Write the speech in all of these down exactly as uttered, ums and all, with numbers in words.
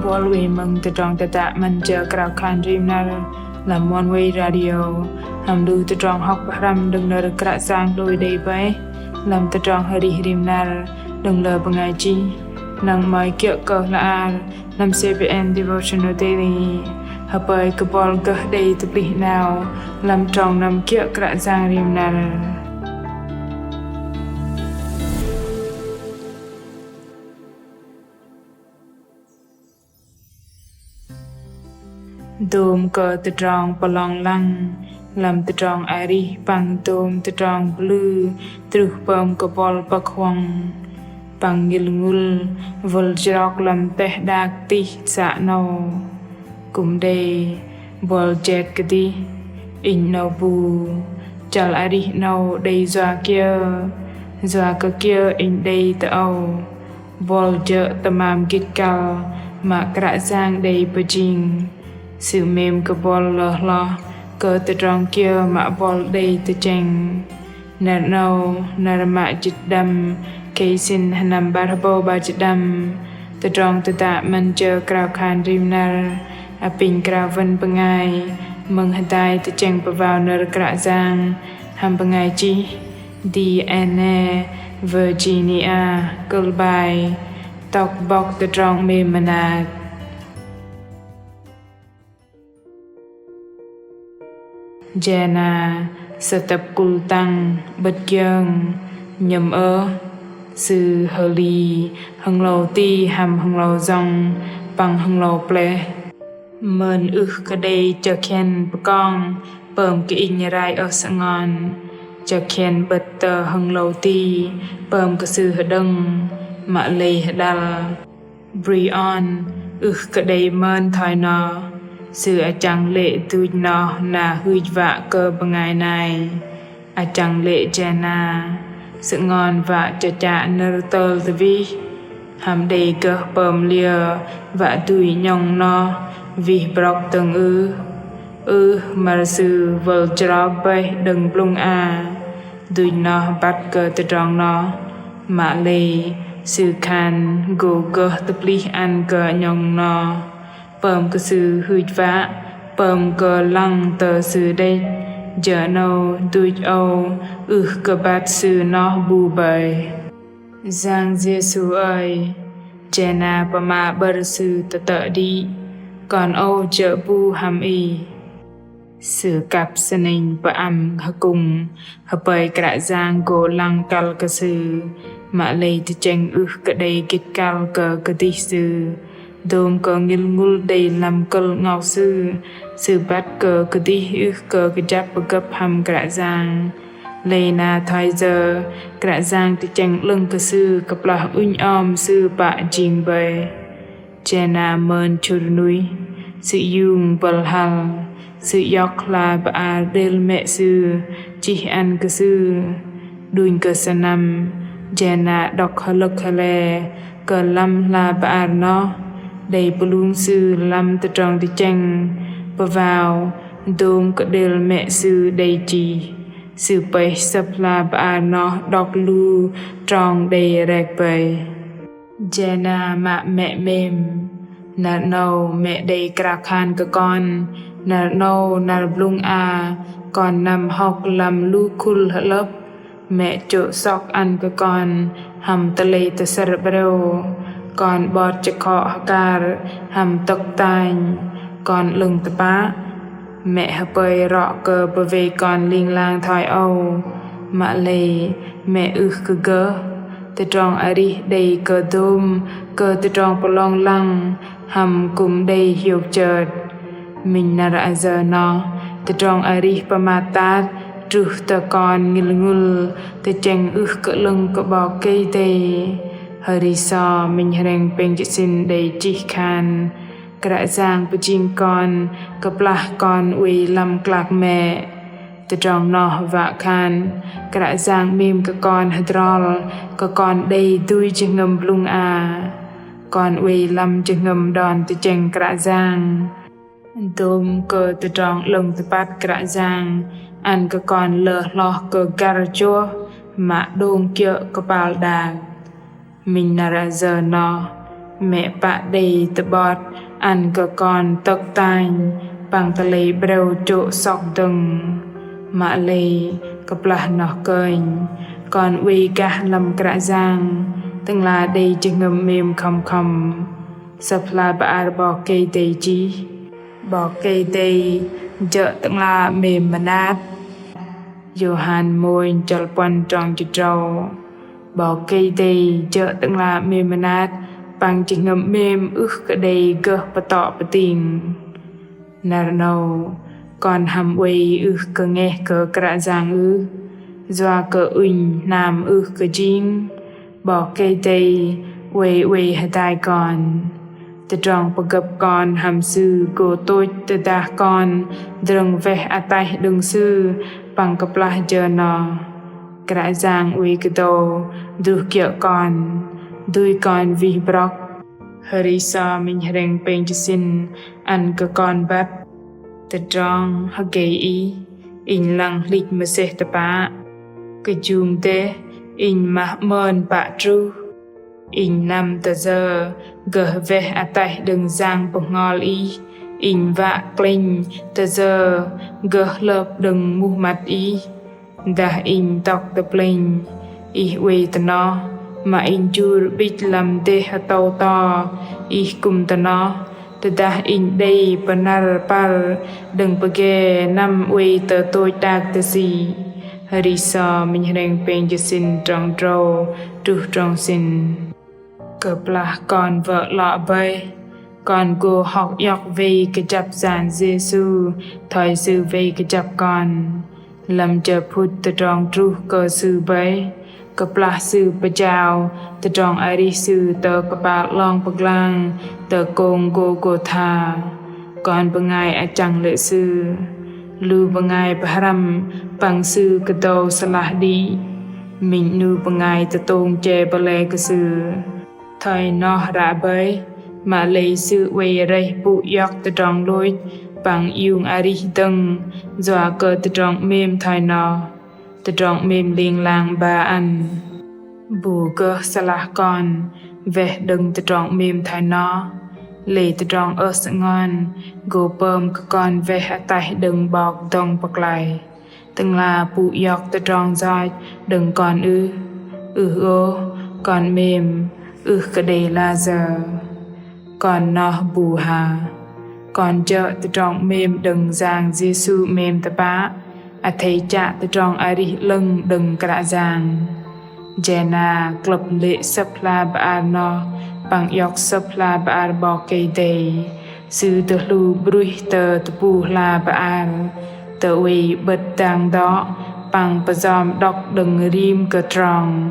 Buăl wei mơ̆ng tơdrong tơdă 'Măn Jơ Krao Khan Rim Năr lăm Oneway Radio, hăm lu tơdrong hŏk pơhrăm đơ̆ng nơ̆r Kră Yang lui đei bơih lăm tơdrong arih rim năr đơ̆ng lơ bơngai chih, năng 'mơ̆i kiơ̆ kơ hla ar lăm C B N Devotional Daily. Hơpơi kơ buăl gơh đei tơplih 'nao lăm trong năm kiơ̆ Kră Yang rim năr. Dôm kơ tơdrong pơlong lăng lăm tơdrong arih păng dôm tơdrong plư truh pơm kơ buăl pơ̆k huŏng păng ngil ngŭl wơl jrok lăm teh đak tih să 'nâu. Kư̆m đei buăl jet kơdih: Inh 'nâu bu, chăl arih 'nâu đei yua kiơ? Yua kơ kiơ inh đei tơ âu? Buăl jơ̆ tơmam gĭt kăl mă Kră Yang đei pơjing. Sư 'mêm kơ buăl lơ hloh kơ tơdrong kiơ mă buăl đei tơchĕng. Năr 'nâu, năr mă jĭt đăm khei sĭn sơnăm 'bar hơbâu 'bar jĭt đăm, tơdrong tơdă 'Măn Jơ Krao Khan Rim Năr apinh krao wăn bơngai mơ̆ng hơdai tơchĕng pơwao nơ̆r Kră Yang hăm bơngai chih Diane Virginia, kơ̆l bai: Tŏk bŏk tơdrong 'mêm mơnat. Jena, sơtơ̆p kŭl tăng 'bơ̆t giơng, nhơ̆m ơh, sư hơli hơnglâu ti hăm hơnglâu jŏng păng hơnglâu pleh. Mơn ưh kơ đei chơkhen pơkong pơm kơ inh rai ơh sơngon, chơkhen 'bơ̆t tơ hơnglâu ti pơm kơ sư hơđơ̆ng, mă lei hơđăl. Brion ưh kơ đei mơn thoi noh, sư achăng lê̆ duch noh na hưch wă kơ bơngai nai. Achăng lê̆ Jena, sơngon wă chă chă nơ̆r tơl tơwih, hăm đei gơh pơm liơ wă dui 'nhŏng noh wih brŏk dơ̆ng ưh? Ưh, măr sư wơl jrok bơih đơ̆ng blŭng a. Duch noh băt kơ tơdrong noh, mă lei sư khan gô gơh tơplih ăn kơ 'nhŏng noh. Pơm kơ sư hưch wă, pơm kơ lăng tơ sư đĕch, jơ 'nâu duch âu ưh kơ băt sư noh bu bơih. Yang Yêsu ơi, Jena pơma 'bơ̆r sư tơtơ̆ đĭ: Kon âu jơ̆ bu hăm Ih. Sư kăp sơnĕnh pơăm hơkŭng hơpơi Kră Yang gô lăng kăl kơ sư, mă lei tơchĕng ưh kơ đei gĭt kăl kơ kơdih sư. Dôm kơ ngil ngŭl đei lăm kơ̆l 'ngok sư, sư băt kơ kơdih ưh kơ kơjăp pơgơ̆p hăm Kră Yang. Lei na thoi yơ Kră Yang tơchĕng 'lơ̆ng kơ sư kơplah ŭnh om sư pă jing bơih. Jena mơn chŭr nuih, sư iung bơ̆l hăl, sư iŏk hla bơar đêl mĕ sư chih ăn kơ sư. Đunh kơ sơnăm, Jena đŏk hơlơ̆k hơle kơ lăm hla bơar noh, đei pơlung sư lăm tơdrong tơchĕng pơwao dôm kơ đêl mĕ sư đei chih. Sư pơih sơ̆p hla bơar noh đŏk lu trong đei rek bơih. Jena mă mĕ 'mêm. Năr 'nâu mĕ đei krao khan kơ kon, năr 'nâu năr blŭng a kon năm hŏk lăm lu khul hơlơ̆p. Mĕ chô̆ sŏk ăn kơ kon hăm tơlei tơsơ̆r 'brêu, kon 'bot chơkhŏ hơkar hăm tŏk tanh, kon 'lơ̆ng tơpă. Mĕ hơpơi rŏ kơ pơwei kon ling lang thoi âu, mă lei mĕ ưh kơ gơh. Tơdrong arih đei kơ dôm kơ tơdrong pơlong lăng hăm kư̆m đei hiôk chơt. Minh năr ayơ noh, tơdrong arih pơmat tat truh tơ kon ngil ngŭl tơchĕng ưh kơ 'lơ̆ng kơ 'Bok Kei-Dei. Hơri sô minh hrĕng pêng jĭt sĭn đei chih khan: Kră Yang pơjing kon kơplah kon oei lăm klak mĕ. Tơdrong noh wă khan Kră Yang 'mêm kơ kon hơdrol kơ kon đei dui jơhngơ̆m blŭng a. Kon oei lăm jơhngơ̆m đon tơchĕng Kră Yang. Dôm kơ tơdrong 'lơ̆ng tơpăt Kră Yang ăn kơ kon lơ hloh kơ găr chuh mă đơ̆ng kiơ̆ kơpal đak. Minh năr ayơ noh, Mĕ pă đei tơ'bot ăn kơ kon tơ̆k tanh păng tơlei 'brêu chô̆ sŏk dơ̆ng. Mă lei kơplah noh kơnh kon oei gah lăm Kră Yang, Tơ'ngla đei jơhngơ̆m 'mêm khŏm khŏm. Sơ̆p hla bơar 'Bok Kei-Dei chih: 'Bok Kei-Dei jơ̆ Tơ'ngla 'mêm mơnat. Yôhan mônh chăl puăn trong jĭt tơdrâu. 'Bok Kei-Dei jơ̆ Tơ'ngla 'mêm mơnat păng jơhngơ̆m 'mêm ưh kơ đei gơh pơtŏ pơting. Năr 'nâu kon hăm oei ưh kơ ngeh kơ Kră Yang ưh? Yua kơ ŭnh hnam ưh kơ jing. 'Bok Kei-Dei oei oei hơdai kon. Tơdrong pơgơ̆p kon hăm Sư gô tôch tơdah kon drơ̆ng weh ataih đơ̆ng Sư păng kơplah jơ noh. Kră Yang oei kơdâu druh kiơ̆ kon, dui kon wih brŏk. Hơri sơ̆ minh hrĕng pêng jơsĭn ăn kơ kon băt. Tơdrong hơgei ih, inh lăng hlĭch mơsêh tơpă. Kơjung dêh inh mah 'mơn pă truh. Inh năm tơ yơ gơh weh ataih đơ̆ng Yang Bơhngol Ih. Inh wă klĕnh tơ yơ gơh hlơp đơ̆ng muh măt Ih. Dah inh tŏk tơ plĕnh, Ih oei tơ noh, mă inh jur 'bĭch lăm dêh hơtâu to, Ih kư̆m tơ noh. Tơdah inh đei pơnăr păr đơ̆ng pơge năm oei tơ tôch đak tơsĭ. Hơri sơ̆ minh hrĕng pêng jơsĭn trong tơdrâu truh trong sĭn. Kơplah kon wơ̆ 'lŏ bơih, kon gô hŏk iŏk wei kơjăp Yang Yêsu thoi Sư wei kơjăp kon. Lăm jơ phŭt tơdrong truh kơ Sư bơih, kơplah Sư pơjao tơdrong arih Sư tơ kơpal 'long pơglang tơ kông Gôlgôtha. Kon bơngai achăng lê̆ Sư. Lu bơngai pơhrăm păng Sư kơdâu sơlah đĭ. Minh 'nu bơngai tơtông che bơlê kơ Sư. Thoi noh ră bơih, mă lei Sư oei rơih pŭ iŏk tơdrong lôch păng iung arih dơ̆ng, yua kơ tơdrong 'mêm thoi noh. Tơdrong 'mêm ling lang 'ba ăn. Bu gơh sơlah kon weh đơ̆ng tơdrong 'mêm thoi noh. Lei tơdrong ơh sơngon gô pơm kơ kon weh ataih đơ̆ng 'Bok dŏng pơklaih. Tơ'ngla pŭ iŏk tơdrong yoch đơ̆ng kon ưh? Ưh ôh, kon 'mêm ưh kơ đei layơ. Kon noh bu ha? Kon jơ̆ tơdrong 'mêm đơ̆ng Yang Yêsu 'mêm tơpă, athei chă tơdrong arih 'lơ̆ng đơ̆ng Kră Yang. Jena klơ̆p lê̆ sơ̆p hla bơar noh păng iŏk sơ̆p hla bơar 'Bok Kei-Dei. Sư tơhlu bruih tơ tơpu hla bơar, tơ oei 'bơ̆t dang dŏ păng pơjom đŏk đơ̆ng rim kơ trong,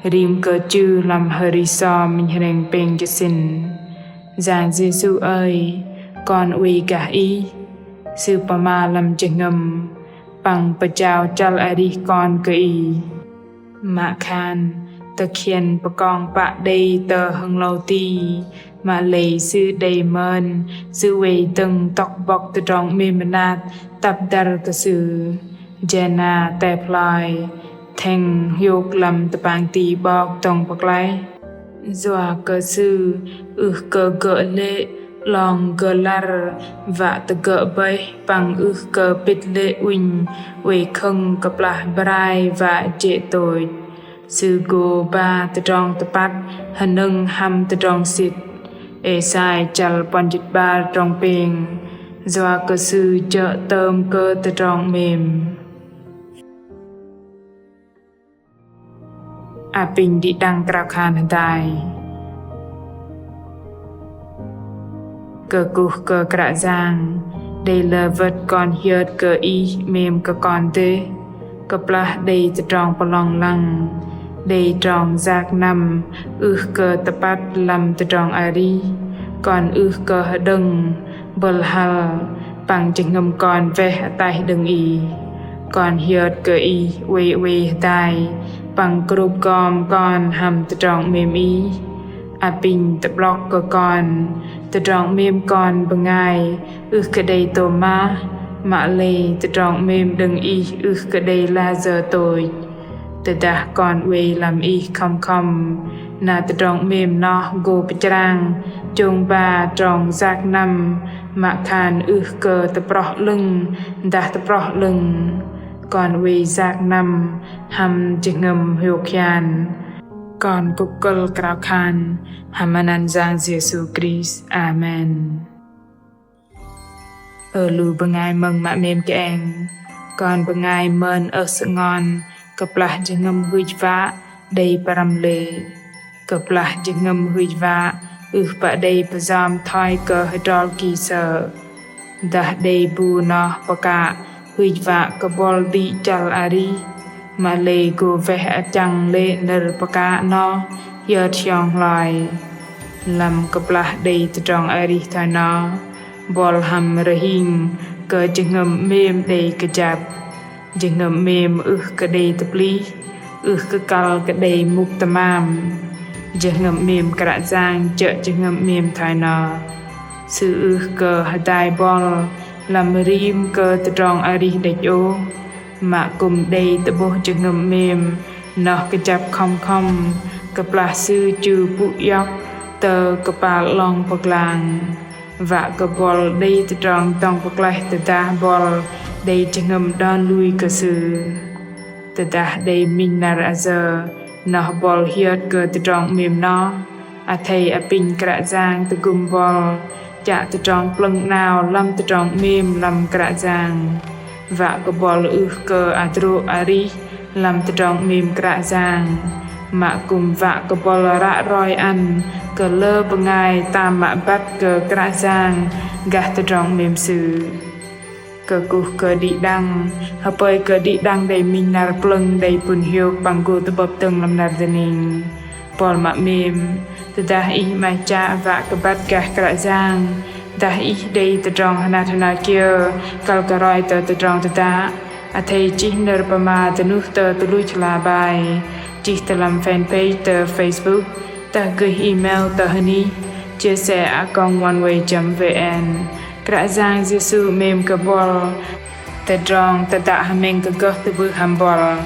rim kơ chư lăm Hơri sơ̆ minh hrĕng pêng jơsĭn. Yang Yêsu ơi, kon oei gah Ih. Sư pơma lăm jơhngơ̆m păng pơjao chăl arih kon kơ Ih. Mă khan tơ khian pơkong pă đei tơ hơnglâu ti, mă lei sư đei mơn, sư oei dơ̆ng tŏk bŏk tơdrong 'mêm mơnat tăp dăr kơ sư. Jena tep hloi thĕng hiôk lăm tơpang ti 'Bok dŏng pơklaih. Yua kơ sư ưh kơ gơ̆ lê̆ 'long gơlăr wă tơgơ̆ bơih păng ưh kơ pĭt lê̆ ŭnh oei khơ̆ng kơplah brai wă jê̆ tôch. Sư gô ba tơdrong tơpăt hơnơ̆ng hăm tơdrong sĭt. Êsai chăl puăn jĭt 'bar trong pêng. Yua kơ Sư jơ̆ tơm kơ tơdrong 'mêm. Apinh đĭ đăng krao khan hơdai. Kơkuh kơ Kră Yang, đei lơ wơ̆t kon hiơt kơ Ih 'mêm kơ kon dêh. Kơplah đei tơdrong pơlong lăng, đei trong yak năm ưh kơ tơpăt lăm tơdrong arih, kon ưh kơ hơđơ̆ng, bơ̆l hăl, păng jơhngơ̆m kon weh ataih đơ̆ng Ih. Kon hiơt kơ Ih oei oei hơdai păng krôp gom kon hăm tơdrong 'mêm Ih. Apinh tơ'blŏk kơ kon, tơdrong 'mêm kon bơngai ưh kơ đei tôm mah, mă lei tơdrong 'mêm đơ̆ng Ih ưh kơ đei layơ tôch. Tơdah kon oei lăm Ih khŏm khŏm, Na tơdrong 'mêm noh gô pơchrang chông ba trong yak năm, mă khan ưh kơ tơproh 'lơ̆ng dah tơproh 'lơ̆ng. Kon oei yak năm hăm jơhngơ̆m hiôk hian. Kon kŭk kơ̆l krao khan hăm anăn Yang Yêsu Krist. Amen. Ơ lu bơngai mơ̆ng mă 'mêm kơeng, kon bơngai mơn ơh sơngon kơplah jơhngơ̆m hưch wă đei pơrăm lê̆. Kơplah jơhngơ̆m hưch wă ưh pă đei pơjăm thoi kơ hơdrol ki sơ̆. Dah đei bu noh pơkă hưch wă kơ buăl đĭ chăl arih, mă lei gô weh achăng lê̆ nơ̆r pơkă noh hiơt hiong hloi. Lăm kơplah đei tơdrong arih thoi noh, buăl hăm rơhing kơ jơhngơ̆m 'mêm đei kơjăp. Jơhngơ̆m 'mêm ưh kơ đei tơplih, ưh kơ kăl kơ đei mŭk tơmam. Jơhngơ̆m 'mêm Kră Yang jơ̆ jơhngơ̆m 'mêm thoi noh. Sư ưh kơ hơdai buăl lăm rim kơ tơdrong arih đĕch ôh, mă kư̆m đei tơ'bôh jơhngơ̆m 'mêm noh kơjăp khŏm khŏm, kơplah Sư chu pŭ iŏk tơ kơpal 'long pơglang. Wă kơ buăl đei tơdrong dŏng pơklaih tơdah buăl đei jơhngơ̆m đon lui kơ Sư. Tơdah đei minh năr ayơ noh buăl hiơt kơ tơdrong 'mêm noh, athei apinh Kră Yang tơgŭm buăl chă tơdrong plơ̆ng 'nao lăm tơdrong 'mêm lăm Kră Yang. Wă kơ buăl ưh kơ adrô̆ arih lăm tơdrong 'mêm Kră Yang, mă kư̆m wă kơ buăl ră roi ăn kơ lơ bơngai tam mă băt kơ Kră Yang gah tơdrong 'mêm Sư. Kơkuh kơ đĭ đăng, hơpơi kơ đĭ đăng đei minh năr plơ̆ng đei pŭn hiôk păng gô tơ'bơ̆p dơ̆ng lăm năr dơning. Buăl mă 'mêm, tơdah ih 'maih chă wă kơ băt gah Kră Yang, dah ih đei tơdrong hơnat hơna kiơ kăl kơ roi tơ tơdrong tơdă, athei chih nơ̆r pơma dơnuh tơ tơluch hla bơar, chih tơ lăm fanpage tơ Facebook, dah gơih email tơ hơnih chia sẻ a còng oneway chấm vn. Kră Yang Yêsu 'mêm kơ buăl. Tơdrong tơdă hơmĕng kơ gơh tơ'bưh hăm buăl.